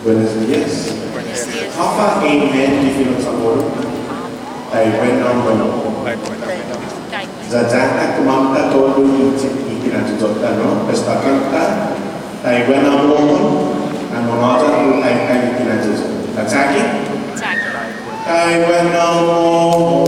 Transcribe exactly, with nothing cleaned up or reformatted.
Buenos dias. Håfa amen gi fino' CHamoru? Taibuena mo'na. Yanggen ta kumånta todu i ti-, i tinayoyot-ta, no? Pues ta kånta, Taibuena mo'na, an mamaya hu taitai i tinayoyot. Ta chagi? Taibuena mo'na.